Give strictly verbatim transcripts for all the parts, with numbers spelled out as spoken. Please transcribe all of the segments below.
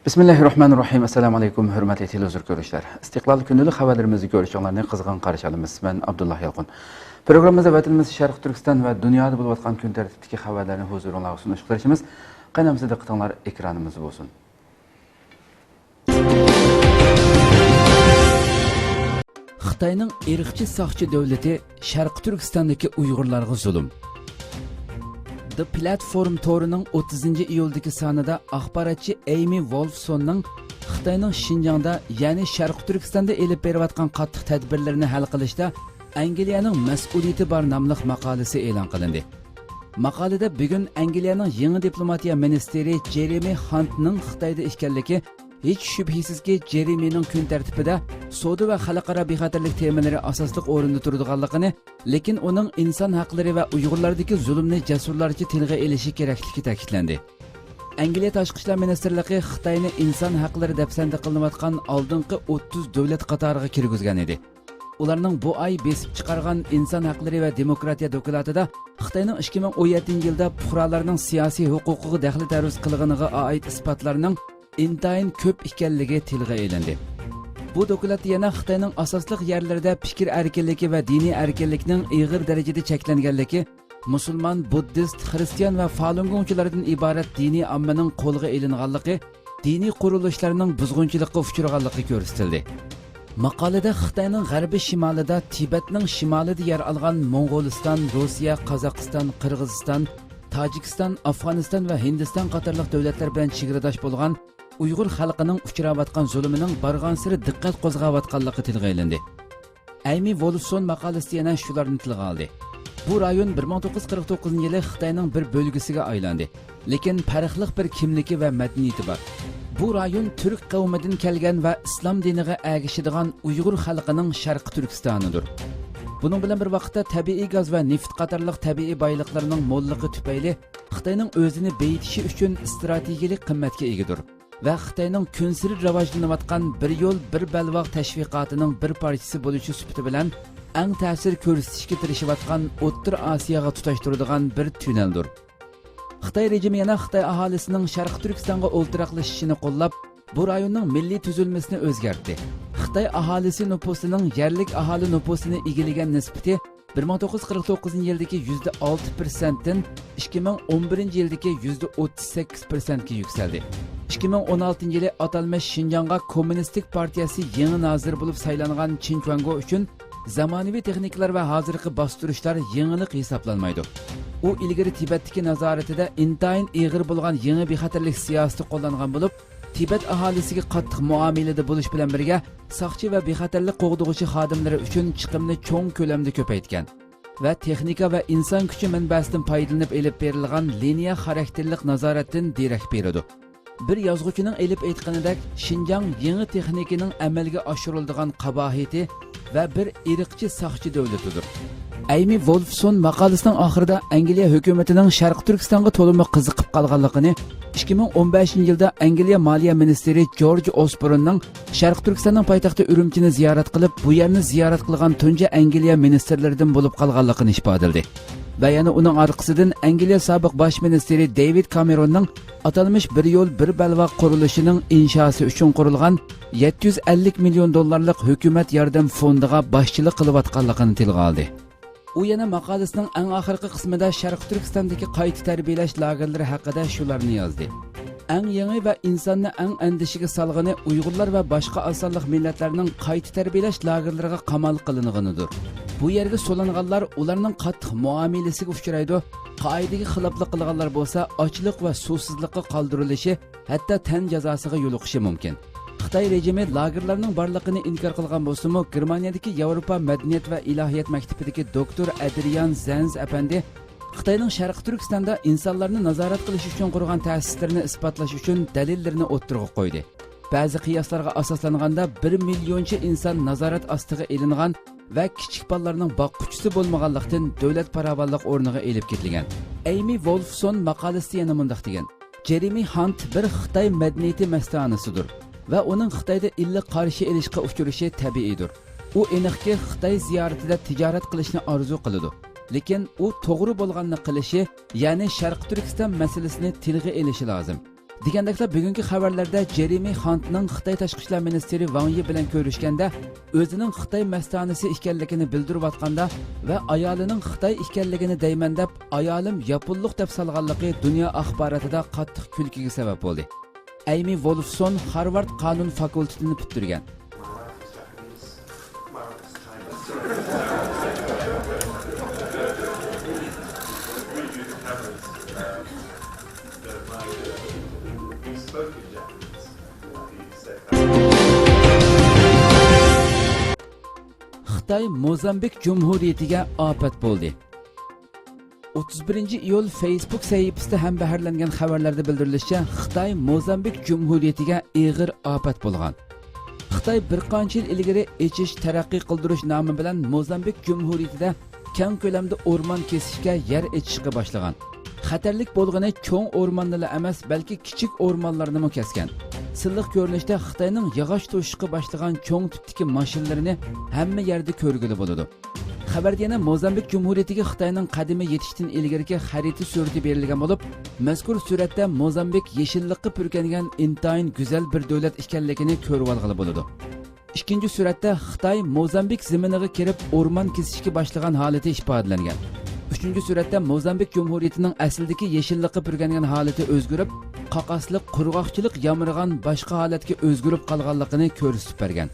بىسمىللاھىررەھمانىررەھىم. ئەسسالامۇئەلەيكۇم، ھۆرمەتلىك تېلېۋىزور كۆرۈشلەر. ئىستىقلال كۈندىلىك خەۋەرلىرىمىزنى كۆرۈشۈڭلارنى قىزغىن قارشى ئالىمىز. مەن ئابدۇللا يالقۇن. پروگراممىمىزدا ۋەتىنىمىز شەرقىي تۈركىستان ۋە دۇنيادا بولۇۋاتقان كۈن تەرتىپتىكى خەۋەرلەرنى ھۇزۇرۇڭلارغا سۇنۇشقا تىرىشىمىز. قېنى ئەمىسە دىققىتىڭلار ئېكرانىمىزدا بولسۇن. خىتاينىڭ ئىرقچى ساقچى دۆلىتى شەرقىي تۈركىستاندىكى ئۇيغۇرلارغا زۇلۇم. The Platform تورىنىڭ ئوتتۇزىنچى ئىيۇلدىكى سانىدا ئاخباراتچى ئەيمى ۋولفسوننىڭ خىتاينىڭ شىنجاڭدا، يەنى شەرقىي تۈركىستاندا ئېلىپ بېرىۋاتقان قاتتىق تەدبىرلىرىنى ھەل قىلىشتا ئەنگلىيەنىڭ مەسئۇلىيىتى بار ناملىق ماقالىسى ئېلان قىلىندى. ماقالىدە بۈگۈن ئەنگلىيەنىڭ يېڭى دىپلوماتىيە مىنىستىرى جېرېمى خانتنىڭ خىتايدا ئىكەنلىكى، ھېچ شۈبھىسىزكى، جېرېمىنىڭ كۈن تەرتىپىدە سودا ۋە خەلقئارا بىخەتەرلىك تېمىلىرى ئاساسلىق ئورۇندا تۇرىدىغانلىقىنى، لېكىن ئۇنىڭ ئىنسان ھەقلىرى ۋە ئۇيغۇرلاردىكى زۇلۇمنى جەسۇرلارچە تىلغا ئېلىشى كېرەكلىكى تەكىتلەندى. ئەنگلىيە تاشقى ئىشلار مىنىستىرلىقى خىتاينى ئىنسان ھەقلىرى دەپسەندە قىلىنىۋاتقان ئالدىنقى ئوتتۇز دۆلەت قاتارىغا كىرگۈزگەن ئىدى. ئۇلارنىڭ بۇ ئاي بېسىپ چىقارغان ئىنسان ھەقلىرى ۋە دېموكراتىيە دوكلاتىدا خىتاينىڭ ئىككى مىڭ ئون يەتتىنچى يىلدا پۇقرالارنىڭ سىياسىي ھوقۇقىغا دەخلى تەرۇز قىلغىنىغا ئائىت ئىسپاتلارنىڭ ئىنتايىن كۆپ ئىكەنلىكى تىلغا ئېلىندى. بۇ دوكلاتتا يەنە خىتاينىڭ ئاساسلىق يەرلىرىدە پىكىر ئەركىنلىكى ۋە دىنىي ئەركىنلىكنىڭ ئېغىر دەرىجىدە چەكلەنگەنلىكى، مۇسۇلمان، بۇددىست، خىرىستىيان ۋە فالۇنگوڭچىلاردىن ئىبارەت دىنىي ئاممىنىڭ قولغا ئېلىنغانلىقى، دىنىي قۇرۇلۇشلارنىڭ بۇزغۇنچىلىققا ئۇچرىغانلىقى كۆرسىتىلدى. ماقالىدە خىتاينىڭ غەربىي شىمالىدا، تىبەتنىڭ شىمالىدا يەر ئالغان موڭغۇلىستان، روسىيە، قازاقىستان، قىرغىزىستان، تاجىكىستان، ئافغانىستان ۋە ھىندىستان قاتارلىق دۆلەتلەر بىلەن چېگرىداش بولغان ئۇيغۇر خەلقىنىڭ ئۇچراۋاتقان زۇلۇمىنىڭ بارغانسېرى دىققەت قوزغاۋاتقانلىقى تىلغا ئېلىندى. ئەيمى ۋولفسون ماقالىسىدە يەنە شۇلارنى تىلغا ئالدى. بۇ رايون بىر مىڭ توققۇز يۈز قىرىق توققۇزىنچى يىلى خىتاينىڭ بىر بۆلگىسىگە ئايلاندى. لېكىن پەرقلىق بىر كىملىكى ۋە مەدەنىيىتى بار. بۇ رايون تۈرك قەۋمىدىن كەلگەن ۋە ئىسلام دىنىغا ئەگىشىدىغان ئۇيغۇر خەلقىنىڭ شەرقىي تۈركىستانىدۇر. بۇنىڭ بىلەن بىر ۋاقىتتا، تەبىئىي گاز ۋە نېفىت قاتارلىق تەبىئىي بايلىقلىرىنىڭ موللۇقى تۈپەيلى خىتاينىڭ ئۆزىنى بېيىتىشى ئۈچۈن ئىستراتېگىيەلىك قىممەتكە ئىگىدۇر ۋە خىتاينىڭ كۈنسېرى راۋاجلىنىۋاتقان بىر يول، بىر بەلباغ تەشۋىقاتىنىڭ بىر پارچىسى بولۇشى سۈپىتى بىلەن ئەڭ تەسىر كۆرسىتىشكە تىرىشىۋاتقان ئوتتۇرا ئاسىياغا تۇتاشتۇرىدىغان بىر تۈنەلدۇر. خىتاي رېجىمى يەنە خىتاي ئاھالىسىنىڭ شەرقىي تۈركىستانغا ئولتۇراقلىشىشىنى قوللاپ، بۇ رايوننىڭ مىللىي تۈزۈلمىسىنى ئۆزگەرتتى. خىتاي ئاھالىسى نوپۇسىنىڭ يەرلىك ئاھالە نوپۇسىنى ئىگىلىگەن نىسبىتى بىر مىڭ توققۇز يۈز قىرىق توققۇزىنچى يىلدىكى يۈزدە ئالتە پىرسەنتتىن ئىككى مىڭ ئون بىرىنچى يىلدىكى يۈزدە ئوتتۇز سەككىز پىرسەنتكە يۈكسەلدى. ئىككى مىڭ ئون ئالتىنچى يىلى ئاتالمىش شىنجاڭغا كوممۇنىستىك پارتىيەسى يېڭى نازىرى بولۇپ سايلانغان چېن چۈەنگو ئۈچۈن زامانىۋى تېخنىكىلار ۋە ھازىرقى باستۇرۇشلار يېڭىلىق ھېسابلانمايدۇ. ئۇ ئىلگىرى تىبەتتىكى نازارىتىدە ئىنتايىن ئېغىر بولغان يېڭى بىخەتەرلىك سىياسىتى قوللانغان بولۇپ، تىبەت ئاھالىسىگە قاتتىق مۇئامىلىدە بولۇش بىلەن بىرگە، ساقچى ۋە بىخەتەرلىك قوغدىغۇچى خادىملىرى ئۈچۈن چىقىمنى چوڭ كۆلەمدە كۆپەيتكەن ۋە تېخنىكا ۋە ئىنسان كۈچى مەنبەسىدىن پايدىلىنىپ ئېلىپ بېرىلغان لىنىيە خاراكتېرلىق نازارەتتىن دېرەك بېرىدۇ. بىر يازغۇچىنىڭ ئېلىپ ئېيتقىنىدەك، شىنجاڭ يېڭى تېخنىكىنىڭ ئەمەلگە ئاشۇرۇلىدىغان قاباھىتى ۋە بىر ئىرقچى ساقچى دۆلىتىدۇر. ئەيمى ۋولفسون ماقالىسىنىڭ ئاخىرىدا ئەنگلىيە ھۆكۈمىتىنىڭ شەرقىي تۈركىستانغا تولىمۇ قىزىقىپ قالغانلىقىنى، ئىككى مىڭ ئون بەشىنچى يىلدا ئەنگلىيە مالىيە مىنىستىرى جورج ئوسبورننىڭ شەرقىي تۈركىستاننىڭ پايتەختى ئۈرۈمچىنى زىيارەت قىلىپ، بۇ يەرنى زىيارەت قىلغان تۇنجى ئەنگلىيە مىنىستىرلىرىدىن بولۇپ قالغانلىقىنى ئىپادىلىدى. ۋە يەنە ئۇنىڭ ئارقىسىدىن ئەنگلىيە سابىق باش مىنىستىرى دېۋىد كامېروننىڭ ئاتالمىش بىر يول، بىر بەلباغ قۇرۇلۇشىنىڭ ئىنشاسى ئۈچۈن قۇرۇلغان يەتتە يۈز ئەللىك مىليون دوللارلىق ھۆكۈمەت ياردەم فوندىغا باشچىلىق قىلىۋاتقانلىقىنى تىلغا ئالدى. ئۇ يەنە ماقالىسىنىڭ ئەڭ ئاخىرقى قىسمىدا شەرقىي تۈركىستاندىكى قايتا تەربىيەلەش لاگېرلىرى ھەققىدە شۇلارنى يازدى: ئەڭ يېڭى ۋە ئىنساننى ئەڭ ئەندىشىگە سالغىنى ئۇيغۇرلار ۋە باشقا ئاز سانلىق مىللەتلەرنىڭ قايتا تەربىيەلەش لاگېرلىرىغا قامال قىلىنغىنىدۇر. بۇ يەرگە سولانغانلار ئۇلارنىڭ قاتتىق مۇئامىلىسىگە ئۇچرايدۇ، قائىدىگە خىلاپلىق قىلغانلار بولسا ئاچلىق ۋە سۇسىزلىققا قالدۇرۇلۇشى، ھەتتا تەن جازاسىغا يولۇقۇشى مۇمكىن. خىتاي رېجىمى لاگېرلارنىڭ بارلىقىنى ئىنكار قىلغان بولسىمۇ، گېرمانىيەدىكى ياۋروپا مەدەنىيەت ۋە ئىلاھىيات مەكتىپىدىكى دوكتور ئەدرىيان زەنز ئەپەندى خىتاينىڭ شەرقىي تۈركىستاندا ئىنسانلارنى نازارەت قىلىش ئۈچۈن قۇرغان تەسىسلىرىنى ئىسپاتلاش ئۈچۈن دەلىللىرىنى ئوتتۇرىغا قويدى. بەزى قىياسلارغا ئاساسلانغاندا، بىر مىليونچە ئىنسان نازارەت ئاستىغا ئېلىنغان ۋە كىچىك بالىلارنىڭ باققۇچىسى بولمىغانلىقتىن، دۆلەت پاراۋانلىق ئورنىغا ئېلىپ كېتىلگەن. ئەيمى ۋولفسون ماقالىسىدە يەنە مۇنداق دېگەن: جېرېمى خانت بىر خىتاي مەدەنىيىتى مەستانىسىدۇر ۋە ئۇنىڭ خىتايدا ئىللىق قارشى ئېلىشقا ئۇچرىشى تەبىئىيدۇر. ئۇ ئېنىقكى، خىتاي زىيارىتىدە تىجارەت قىلىشنى ئارزۇ قىلىدۇ. لېكىن ئۇ توغرا بولغاننى قىلىشى، يەنى شەرقىي تۈركىستان مەسىلىسىنى تىلغا ئېلىشى لازىم. دېگەندەكلا، بۈگۈنكى خەۋەرلەردە جېرېمى خانتنىڭ خىتاي تاشقى ئىشلار مىنىستىرى ۋاڭ يى بىلەن كۆرۈشكەندە، ئۆزىنىڭ خىتاي مەستانىسى ئىكەنلىكىنى بىلدۈرۈۋاتقاندا ۋە ئايالىنىڭ خىتاي ئىكەنلىكىنى دەيمەن دەپ، ئايالىم ياپونلۇق دەپ سالغانلىقى دۇنيا ئاخباراتىدا قاتتىق كۈلكىگە سەۋەب بولدى. ئەيمى ۋولفسون خارۋارد قانۇن فاكۇلتېتىنى پۈتتۈرگەن. خىتاي موزامبىك جۇمھۇرىيىتىگە ئاپەت بولدى. ئوتتۇز بىرىنچى ئىيۇل فېيسبۇك سەھىپىسىدە ھەمبەھىرلەنگەن خەۋەرلەردە بىلدۈرۈلۈشىچە، خىتاي موزامبىك جۇمھۇرىيىتىگە ئېغىر ئاپەت بولغان. خىتاي بىر قانچە يىل ئىلگىرى ئېچىش، تەرەققىي قىلدۇرۇش نامى بىلەن موزامبىك جۇمھۇرىيىتىدە كەڭ كۆلەمدە ئورمان كېسىشكە يەر ئېچىشقا باشلىغان. خەتەرلىك بولغىنى چوڭ ئورماننىلا ئەمەس، بەلكى كىچىك ئورمانلارنىمۇ كەسكەن. سىنلىق كۆرۈنۈشتە خىتاينىڭ ياغاچ توشۇشقا باشلىغان چوڭ تىپتىكى ماشىنىلىرىنى ھەممە يەردە كۆرگىلى بولىدۇ. خەۋەردە يەنە موزامبىك جۇمھۇرىيىتىگە خىتاينىڭ قەدىمىي يېتىشتىن ئىلگىرىكى خەرىتە سۈرىتى بېرىلگەن بولۇپ، مەزكۇر سۈرەتتە موزامبىك يېشىللىققا پۈركەنگەن ئىنتايىن گۈزەل بىر دۆلەت ئىكەنلىكىنى كۆرۈۋالغىلى بولىدۇ. ئىككىنچى سۈرەتتە خىتاي موزامبىك زېمىنىغا كىرىپ ئورمان كېسىشكە باشلىغان ھالىتى ئىپادىلەنگەن. ئۈچىنچى سۈرەتتە موزامبىك جۇمھۇرىيىتىنىڭ ئەسلىدىكى يېشىللىققا پۈركەنگەن ھالىتى ئۆزگىرىپ، قاقاسلىق، قۇرغاقچىلىق يامرىغان باشقا ھالەتكە ئۆزگىرىپ قالغانلىقىنى كۆرسىتىپ بەرگەن.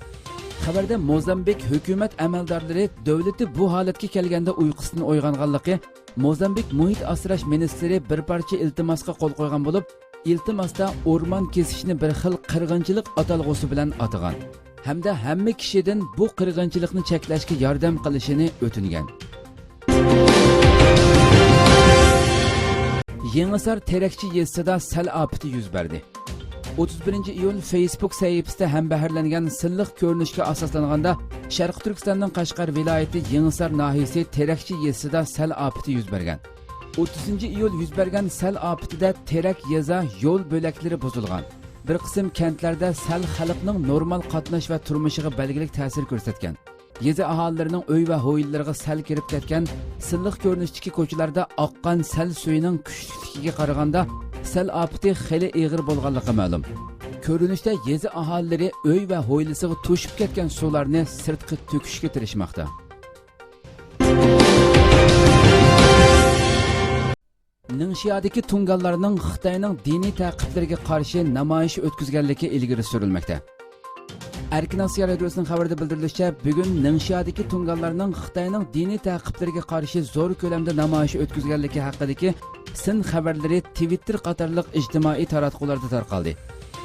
خەۋەردە موزامبىك ھۆكۈمەت ئەمەلدارلىرى دۆلىتى بۇ ھالەتكە كەلگەندە ئۇيقۇسىدىن ئويغانغانلىقى، موزامبىك مۇھىت ئاسراش مىنىستىرى بىر پارچە ئىلتىماسقا قول قويغان بولۇپ، ئىلتىماستا ئورمان كېسىشنى بىر خىل قىرغىنچىلىق ئاتالغۇسى بىلەن ئاتىغان ھەمدە ھەممە كىشىدىن بۇ قىرغىنچىلىقنى چەكلەشكە ياردەم قىلىشىنى ئۆتۈنگەن. يېڭىسار تېرەكچى يېزىسىدا سەل ئاپىتى يۈز بەردى. ئوتتۇز بىرىنچى ئىيۇل فېيسبۇك سەھىپىسىدە ھەمبەھىرلەنگەن سىنلىق كۆرۈنۈشكە ئاساسلانغاندا، شەرقىي تۈركىستاننىڭ قەشقەر ۋىلايىتى يېڭىسار ناھىيىسى تېرەكچى يېزىسىدا سەل ئاپىتى يۈز بەرگەن. ئوتتۇزىنچى ئىيۇل يۈز بەرگەن سەل ئاپىتىدە تېرەك يېزا يول بۆلەكلىرى بۇزۇلغان. بىر قىسىم كەنتلەردە سەل خەلقنىڭ نورمال قاتناش ۋە تۇرمۇشىغا بەلگىلىك تەسىر كۆرسەتكەن. يېزا ئاھالىلىرىنىڭ ئۆي ۋە ھويلىلىرىغا سەل كىرىپ كەتكەن. سىنلىق كۆرۈنۈشتىكى كوچىلاردا ئاققان سەل سۈيىنىڭ كۈچلۈكلۈكىگە قارىغاندا، سەل ئاپىتى خېلى ئېغىر بولغانلىقى مەلۇم. كۆرۈنۈشتە يېزا ئاھالىلىرى ئۆي ۋە ھويلىسىغا توشۇپ كەتكەن سۇلارنى سىرتقا تۆكۈشكە تىرىشماقتا. نىڭشيادىكى تۇڭگانلارنىڭ خىتاينىڭ دىنىي تەقىپلىرىگە قارشى نامايىش ئۆتكۈزگەنلىكى ئىلگىرى سۈرۈلمەكتە. ئەركىن ئاسىيا رادىيوسىنىڭ خەۋىرىدە بىلدۈرۈلۈشىچە، بۈگۈن نىڭشيادىكى تۇڭگانلارنىڭ خىتاينىڭ دىنىي تەقىپلىرىگە قارشى زور كۆلەمدە نامايىش ئۆتكۈزگەنلىكى ھەققىدىكى سىن خەۋەرلىرى تىۋىتتېر قاتارلىق ئىجتىمائىي تاراتقۇلاردا تارقالدى.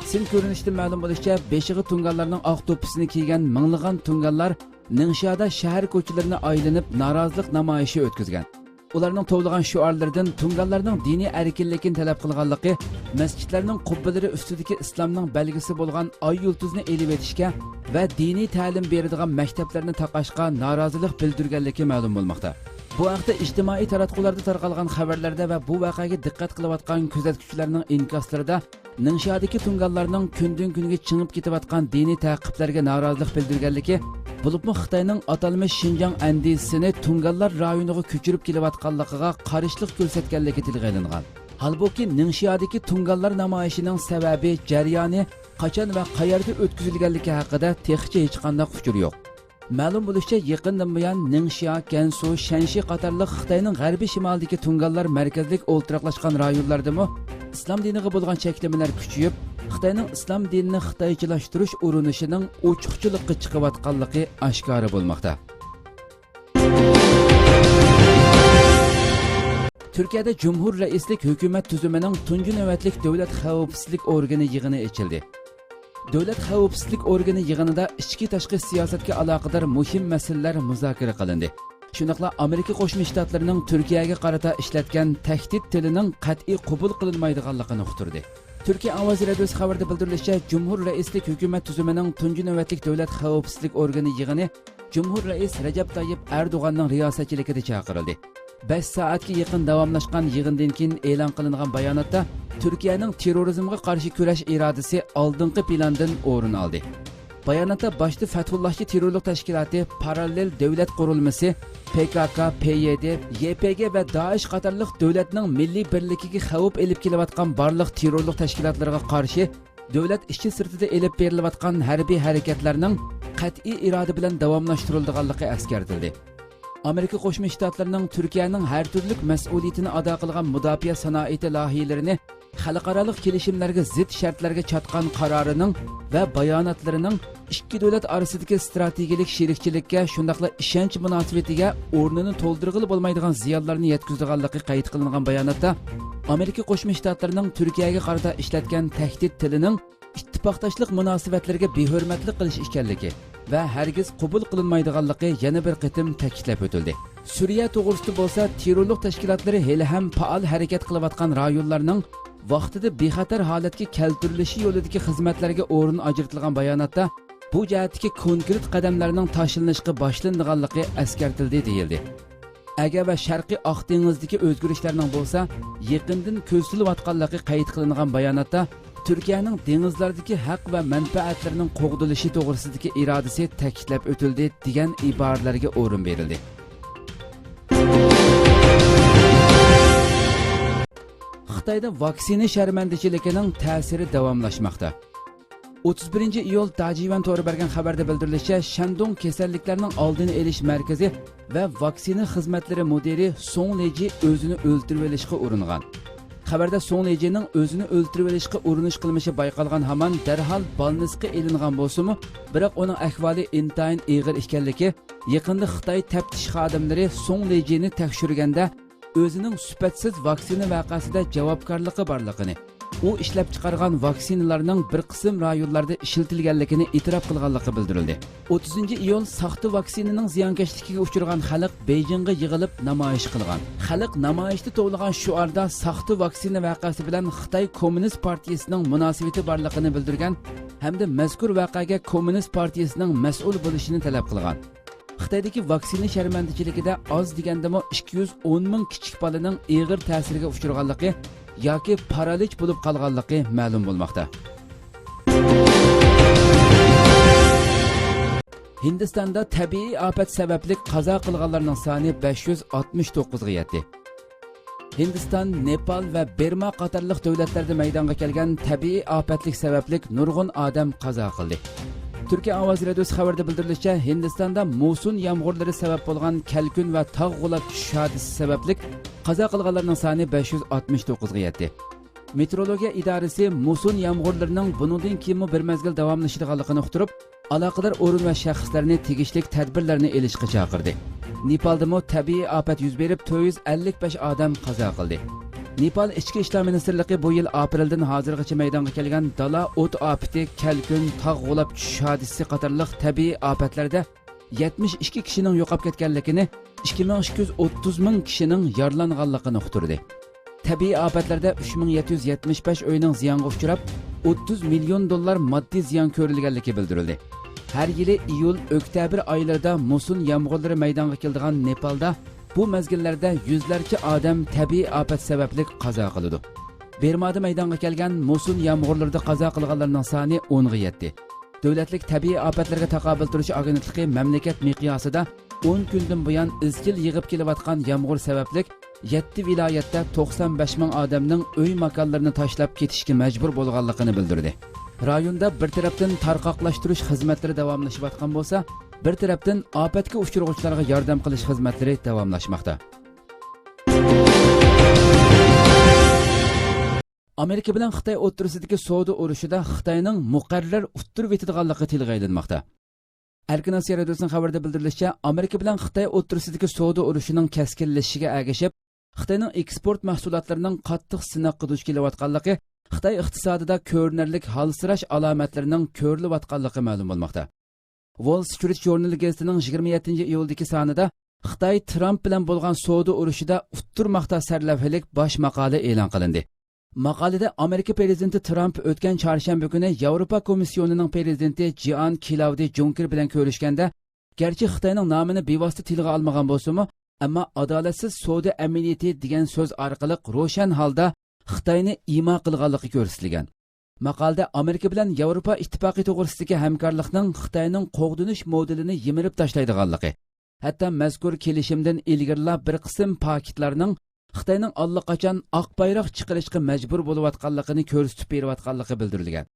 سىن كۆرۈنۈشىدىن مەلۇم بولۇشىچە، بېشىغا تۇڭگانلارنىڭ ئاق دوپپىسىنى كىيگەن مىڭلىغان تۇڭگانلار نىڭشيادا شەھەر كوچىلىرىنى ئايلىنىپ نارازىلىق نامايىشى ئۆتكۈزگەن. ئۇلارنىڭ توۋلىغان شوئارلىرىدىن تۇڭگانلارنىڭ دىنىي ئەركىنلىكىنى تەلەپ قىلغانلىقى، مەسچىتلەرنىڭ قۇببىلىرى ئۈستىدىكى ئىسلامنىڭ بەلگىسى بولغان ئاي يۇلتۇزنى ئېلىۋېتىشكە ۋە دىنىي تەلىم بېرىدىغان مەكتەپلەرنى تاقاشقا نارازىلىق بىلدۈرگەنلىكى مەلۇم بولماقتا. بۇ ھەقتە ئىجتىمائىي تاراتقۇلاردا تارقالغان خەۋەرلەردە ۋە بۇ ۋەقەگە دىققەت قىلىۋاتقان كۆزەتكۈچىلەرنىڭ ئىنكاسلىرىدا نىڭشيادىكى تۇڭگانلارنىڭ كۈندىن-كۈنگە چىڭىپ كېتىۋاتقان دىنىي تەقىپلەرگە نارازىلىق بىلدۈرگەنلىكى، بولۇپمۇ خىتاينىڭ ئاتالمىش شىنجاڭ ئەندىزىسىنى تۇڭگانلار رايونىغا كۆچۈرۈپ كېلىۋاتقانلىقىغا قارشىلىق كۆرسەتكەنلىكى تىلغا ئېلىنغان. ھالبۇكى، نىڭشيادىكى تۇڭگانلار نامايىشىنىڭ سەۋەبى، جەريانى، قاچان ۋە قەيەردە ئۆتكۈزۈلگەنلىكى ھەققىدە تېخىچە ھېچقانداق ئۇچۇر يوق. مەلۇم بولۇشىچە، يېقىندىن بۇيان نىڭشيا، گەنسۇ، شەنشى قاتارلىق خىتاينىڭ غەربىي شىمالىدىكى تۇڭگانلار مەركەزلىك ئولتۇراقلاشقان رايونلاردىمۇ ئىسلام دىنىغا بولغان چەكلىمىلەر كۈچىيىپ، خىتاينىڭ ئىسلام دىنىنى خىتايچىلاشتۇرۇش ئۇرۇنۇشىنىڭ ئوچۇقچىلىققا چىقىۋاتقانلىقى ئاشكارا بولماقتا. تۈركىيەدە جۇمھۇر رەئىسلىك ھۆكۈمەت تۈزۈمىنىڭ تۇنجى نۆۋەتلىك دۆلەت خەۋپسىزلىك ئورگىنى يىغىنى ئېچىلدى. دۆلەت خەۋپسىزلىك ئورگىنى يىغىنىدا ئىچكى تاشقى سىياسەتكە ئالاقىدار مۇھىم مەسىلىلەر مۇزاكىرە قىلىندى. شۇنداقلا ئامېرىكا قوشما شتاتلىرىنىڭ تۈركىيەگە قارىتا ئىشلەتكەن تەھدىت تىلىنىڭ قەتئىي قوبۇل قىلىنمايدىغانلىقىنى ئۇقتۇردى. تۈركىيە ئاۋازى رادىيوسى خەۋىرىدە بىلدۈرۈلۈشىچە، جۇمھۇر رەئىسلىك ھۆكۈمەت تۈزۈمىنىڭ تۇنجى نۆۋەتلىك دۆلەت خەۋپسىزلىك ئورگىنى يىغىنى جۇمھۇر رەئىس رەجەپ تايىپ ئەردوغاننىڭ رىياسەتچىلىكىدە چاقىرىلدى. بەش سائەتكە يېقىن داۋاملاشقان يىغىندىن كېيىن ئېلان قىلىنغان باياناتتا، تۈركىيەنىڭ تېررورىزمغا قارشى كۈرەش ئىرادىسى ئالدىنقى پىلاندىن ئورۇن ئالدى. باياناتتا باشتا فەتھۇللاھچى تېررورلۇق تەشكىلاتى، پاراللېل دۆلەت قۇرۇلمىسى، پې كا كا، پې يې دې، يې پې گې ۋە دائىش قاتارلىق دۆلەتنىڭ مىللىي بىرلىكىگە خەۋپ ئېلىپ كېلىۋاتقان بارلىق تېررورلۇق تەشكىلاتلىرىغا قارشى دۆلەت ئىچى سىرتىدا ئېلىپ بېرىلىۋاتقان ھەربىي ھەرىكەتلەرنىڭ قەتئىي ئىرادە بىلەن داۋاملاشتۇرۇلىدىغانلىقى ئەسكەرتىلدى. ئامېرىكا قوشما شتاتلىرىنىڭ تۈركىيەنىڭ ھەر تۈرلۈك مەسئۇلىيىتىنى ئادا قىلغان مۇداپىئە سانائىتى لايىھىلىرىنى خەلقئارالىق كېلىشىملەرگە زىت شەرتلەرگە چاتقان قارارىنىڭ ۋە باياناتلىرىنىڭ ئىككى دۆلەت ئارىسىدىكى ئىستراتېگىيىلىك شېرىكچىلىككە، شۇنداقلا ئىشەنچ مۇناسىۋىتىگە ئورنىنى تولدۇرغىلى بولمايدىغان زىيانلارنى يەتكۈزىدىغانلىقى قەيت قىلىنغان باياناتتا، ئامېرىكا قوشما شتاتلىرىنىڭ تۈركىيەگە قارىتا ئىشلەتكەن تەھدىت تىلىنىڭ ئىتتىپاقداشلىق مۇناسىۋەتلىرىگە بىھۆرمەتلىك قىلىش ئىكەنلىكى ۋە ھەرگىز قوبۇل قىلىنمايدىغانلىقى يەنە بىر قېتىم تەكىتلەپ ئۆتۈلدى. سۈرىيە توغرىسىدا بولسا، تېررورلۇق تەشكىلاتلىرى ھېلىھەم پائال ھەرىكەت قىلىۋاتقان رايونلارنىڭ ۋاقتىدا بىخەتەر ھالەتكە كەلتۈرۈلۈشى يولىدىكى خىزمەتلەرگە ئورۇن ئاجرىتىلغان باياناتتا بۇ جەھەتتىكى كونكرېت قەدەملەرنىڭ تاشلىنىشقا باشلىنىدىغانلىقى ئەسكەرتىلدى دېيىلدى. ئەگەر ۋە شەرقىي ئاق دېڭىزدىكى ئۆزگىرىشلەرنىڭ بولسا يېقىندىن كۆزىتىلىۋاتقانلىقى قەيت قىلىنغان باياناتتا، تۈركىيەنىڭ دېڭىزلاردىكى ھەق ۋە مەنپەئەتلىرىنىڭ قوغدىلىشى توغرىسىدىكى ئىرادىسى تەكىتلەپ ئۆتۈلدى، دېگەن ئىبارىلەرگە ئورۇن بېرىلدى. خىتايدا ۋاكسىنا شەرمەندىچىلىكىنىڭ تەسىرى داۋاملاشماقتا. ئوتتۇز بىرىنچى ئىيۇل داجيۈەن تورى بەرگەن خەۋەردە بىلدۈرۈلۈشىچە، شەندۇڭ كېسەللىكلەرنىڭ ئالدىنى ئېلىش مەركىزى ۋە ۋاكسىنا خىزمەتلىرى مۇدىرى سۇڭ لىجى ئۆزىنى ئۆلتۈرۈۋېلىشقا ئۇرۇنغان. خەۋەردە سۇڭ لىجىنىڭ ئۆزىنى ئۆلتۈرۈۋېلىشقا ئۇرۇنۇش قىلمىشى بايقالغان ھامان دەرھال بالنىستقا ئېلىنغان بولسىمۇ، بىراق ئۇنىڭ ئەھۋالى ئىنتايىن ئېغىر ئىكەنلىكى، يېقىندا خىتاي تەپتىش خادىملىرى سۇڭ لىجىنى تەكشۈرگەندە، ئۆزىنىڭ سۈپەتسىز ۋاكسىنا ۋەقەسىدە جاۋابكارلىقى بارلىقىنى، ئۇ ئىشلەپچىقارغان ۋاكسىنىلارنىڭ بىر قىسىم رايونلاردا ئىشلىتىلگەنلىكىنى ئېتىراپ قىلغانلىقى بىلدۈرۈلدى. ئوتتۇزىنچى ئىيۇل ساختا ۋاكسىنىنىڭ زىيانكەشلىكىگە ئۇچرىغان خەلق بېيجىڭغا يىغىلىپ نامايىش قىلغان. خەلق نامايىشتا توۋلىغان شوئاردا ساختا ۋاكسىنا ۋەقەسى بىلەن خىتاي كوممۇنىست پارتىيىسىنىڭ مۇناسىۋىتى بارلىقىنى بىلدۈرگەن ھەمدە مەزكۇر ۋەقەگە كوممۇنىست پارتىيىسىنىڭ مەسئۇل بولۇشىنى تەلەپ قىلغان. خىتايدىكى ۋاكسىنا شەرمەندىچىلىكىدە ئاز دېگەندىمۇ ئىككى يۈز ئون مىڭ كىچىك بالىنىڭ ئېغىر تەسىرگە ئۇچرىغانلىقى ياكى پارالىچ بولۇپ قالغانلىقى مەلۇم بولماقتا. ھىندىستاندا تەبىئىي ئاپەت سەۋەبلىك قازا قىلغانلارنىڭ سانى بەش يۈز ئاتمىش توققۇزغا يەتتى. ھىندىستان، نېپال ۋە بىرما قاتارلىق دۆلەتلەردە مەيدانغا كەلگەن تەبىئىي ئاپەتلىك سەۋەبلىك نۇرغۇن ئادەم قازا قىلدى. تۈركىيە ئاۋازى رادىيوسى خەۋىرىدە بىلدۈرۈلۈشىچە، ھىندىستاندا موسۇن يامغۇرلىرى سەۋەب بولغان كەلكۈن ۋە تاغ غۇلاپ چۈشۈش ھادىسىسى سەۋەبلىك قازا قىلغانلارنىڭ سانى بەش يۈز ئاتمىش توققۇزغا يەتتى. مېتېئورولوگىيە ئىدارىسى موسۇن يامغۇرلىرىنىڭ بۇنىڭدىن كېيىنمۇ بىر مەزگىل داۋاملىشىدىغانلىقىنى ئۇقتۇرۇپ، ئالاقىدار ئورۇن ۋە شەخسلەرنى تېگىشلىك تەدبىرلەرنى ئېلىشقا چاقىردى. نېپالدىمۇ تەبىئىي ئاپەت يۈز بېرىپ، تۆت يۈز ئەللىك بەش ئادەم قازا قىلدى. نېپال ئىچكى ئىشلار مىنىستىرلىقى بۇ يىل ئاپرېلدىن ھازىرغىچە مەيدانغا كەلگەن دالا ئوت ئاپىتى، كەلكۈن، تاغ غۇلاپ چۈشۈش ھادىسىسى قاتارلىق تەبىئىي ئاپەتلەردە يەتمىش ئىككى كىشىنىڭ يوقاپ كەتكەنلىكىنى، ئىككى مىڭ ئىككى يۈز ئوتتۇز مىڭ كىشىنىڭ يارىلانغانلىقىنى ئۇقتۇردى. تەبىئىي ئاپەتلەردە ئۈچ مىڭ يەتتە يۈز يەتمىش بەش ئۆينىڭ زىيانغا ئۇچراپ، ئوتتۇز مىليون دوللار ماددىي زىيان كۆرۈلگەنلىكى بىلدۈرۈلدى. ھەر يىلى ئىيۇل، ئۆكتەبىر ئايلىرىدا موسۇن يامغۇرلىرى مەيدانغا كېلىدىغان نېپالدا بۇ مەزگىللەردە يۈزلەرچە ئادەم تەبىئىي ئاپەت سەۋەبلىك قازا قىلىدۇ. بىرمادا مەيدانغا كەلگەن موسۇن يامغۇرلىرىدا قازا قىلغانلارنىڭ سانى ئونغا يەتتى. دۆلەتلىك تەبىئىي ئاپەتلەرگە تاقابىل تۇرۇش ئاگېنتلىقى مەملىكەت مىقياسىدا ئون كۈندىن بۇيان ئىزچىل يېغىپ كېلىۋاتقان يامغۇر سەۋەبلىك يەتتە ۋىلايەتتە توقسان بەش مىڭ ئادەمنىڭ ئۆي ماكانلىرىنى تاشلاپ كېتىشكە مەجبۇر بولغانلىقىنى بىلدۈردى. رايوندا بىر تەرەپتىن تارقاقلاشتۇرۇش خىزمەتلىرى داۋاملىشىۋاتقان بولسا، بىر تەرەپتىن ئاپەتكە ئۇچرىغۇچىلارغا ياردەم قىلىش خىزمەتلىرى داۋاملاشماقتا. ئامېرىكا بىلەن خىتاي ئوتتۇرىسىدىكى سودا ئۇرۇشىدا خىتاينىڭ مۇقەررەر ئۇتتۇرۇۋېتىدىغانلىقى تىلغا ئېلىنماقتا. ئەركىن ئاسىيا رادىيوسىنىڭ خەۋىرىدە بىلدۈرۈلۈشىچە، ئامېرىكا بىلەن خىتاي ئوتتۇرىسىدىكى سودا ئۇرۇشىنىڭ كەسكىنلىشىشىگە ئەگىشىپ، خىتاينىڭ ئېكسپورت مەھسۇلاتلىرىنىڭ قاتتىق سىناققا دۇچ كېلىۋاتقانلىقى، خىتاي ئىقتىسادىدا كۆرۈنەرلىك ھالسىراش ئالامەتلىرىنىڭ كۆرۈلۈۋاتقانلىقى مەلۇم بولماقتا. ۋول سترىت ژۇرنىلى گېزىتىنىڭ يىگىرمە يەتتىنچى ئىيۇلدىكى سانىدا خىتاي ترامپ بىلەن بولغان سودا ئۇرۇشىدا ئۇتتۇرماقتا سەرلەۋھىلىك باش ماقالە ئېلان قىلىندى. ماقالىدە ئامېرىكا پىرېزىدېنتى ترامپ ئۆتكەن چارشەنبە كۈنى ياۋروپا كومىسسىيونىنىڭ پىرېزىدېنتى جيان كلاۋدى جۇنكېر بىلەن كۆرۈشكەندە، گەرچە خىتاينىڭ نامىنى بىۋاسىتە تىلغا ئالمىغان بولسىمۇ، ئەمما ئادالەتسىز سودا ئەمەلىيىتى دېگەن سۆز ئارقىلىق روشەن ھالدا خىتاينى ئىما قىلغانلىقى كۆرسىتىلگەن. ماقالىدە ئامېرىكا بىلەن ياۋروپا ئىتتىپاقى توغرىسىدىكى ھەمكارلىقنىڭ خىتاينىڭ قوغدىنىش مودېلىنى يىمىرىپ تاشلايدىغانلىقى، ھەتتا مەزكۇر كېلىشىمدىن ئىلگىرىلا بىر قىسىم پاكىتلارنىڭ خىتاينىڭ ئاللىقاچان ئاق بايراق چىقىرىشقا مەجبۇر بولۇۋاتقانلىقىنى كۆرسىتىپ بېرىۋاتقانلىقى بىلدۈرۈلگەن.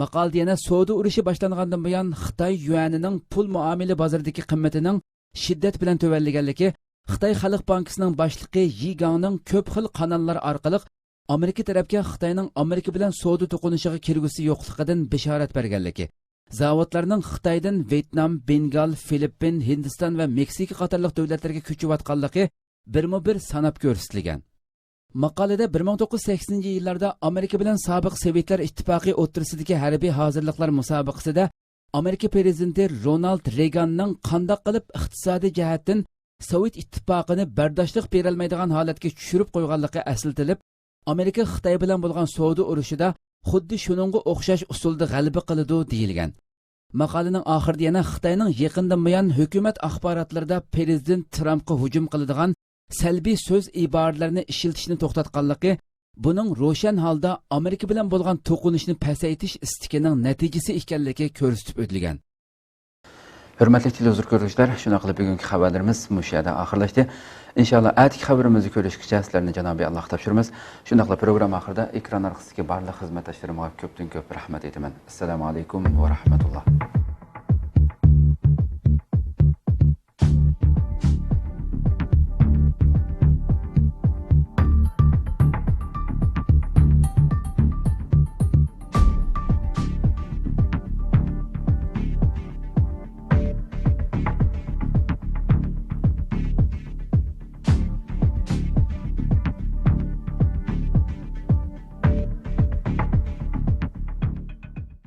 ماقالىدە يەنە سودا ئۇرۇشى باشلانغاندىن بۇيان خىتاي يۈەنىنىڭ پۇل مۇئامىلە بازىرىدىكى قىممىتىنىڭ شىددەت بىلەن تۆۋەنلىگەنلىكى، خىتاي خەلق بانكىسىنىڭ باشلىقى يى گاڭنىڭ كۆپ خىل قاناللار ئارقىلىق ئامېرىكا تەرەپكە خىتاينىڭ ئامېرىكا بىلەن سودا توقۇنۇشىغا كىرگۈسى يوقلۇقىدىن بېشارەت بەرگەنلىكى، زاۋۇتلارنىڭ خىتايدىن ۋيېتنام، بېنگال، فىلىپپىن، ھىندىستان ۋە مېكسىكا قاتارلىق دۆلەتلەرگە كۆچۈۋاتقانلىقى بىرمۇ بىر ساناپ كۆرسىتىلگەن. ماقالىدە بىر مىڭ توققۇز يۈز سەكسىنىنچى يىللاردا ئامېرىكا بىلەن سابىق سوۋېتلار ئىتتىپاقى ئوتتۇرىسىدىكى ھەربىي ھازىرلىقلار مۇسابىقىسىدە ئامېرىكا پىرېزىدېنتى رونالد رېگاننىڭ قانداق قىلىپ ئىقتىسادىي جەھەتتىن سوۋېت ئىتتىپاقىنى بەرداشلىق بېرەلمەيدىغان ھالەتكە چۈشۈرۈپ قويغانلىقى ئەسلىتىلىپ، ئامېرىكا خىتاي بىلەن بولغان سودا ئۇرۇشىدا خۇددى شۇنىڭغا ئوخشاش ئۇسۇلدا غەلىبە قىلىدۇ، دېيىلگەن. ماقالىنىڭ ئاخىرىدا يەنە خىتاينىڭ يېقىندىن بۇيان ھۆكۈمەت ئاخباراتلىرىدا پىرېزىدېنت ترامپقا ھۇجۇم قىلىدىغان سەلبىي سۆز ئىبارىلىرىنى ئىشلىتىشنى توختاتقانلىقى، بۇنىڭ روشەن ھالدا ئامېرىكا بىلەن بولغان توقۇنۇشنى پەسەيتىش ئىستىكىنىڭ نەتىجىسى ئىكەنلىكى كۆرسىتىپ ئۆتۈلگەن. ھۆرمەتلىك تېلېۋىزور كۆرگۈچىلەر، شۇنداقلا بۈگۈنكى خەۋەرلىرىمىز مۇشۇ يەردە ئاخىرلاشتى. ئىنشاللا ئەتىكى خەۋىرىمىزدە كۆرۈشكىچە سىلەرنى جانابىي ئاللاغا تاپشۇرىمىز. شۇنداقلا پروگرامما ئاخىرىدا ئېكران ئارقىسىدىكى بارلىق خىزمەتداشلىرىمغا كۆپتىن كۆپ رەھمەت ئېيتىمەن. ئەسسالامۇ ئەلەيكۇم ۋە رەھمەتۇللا.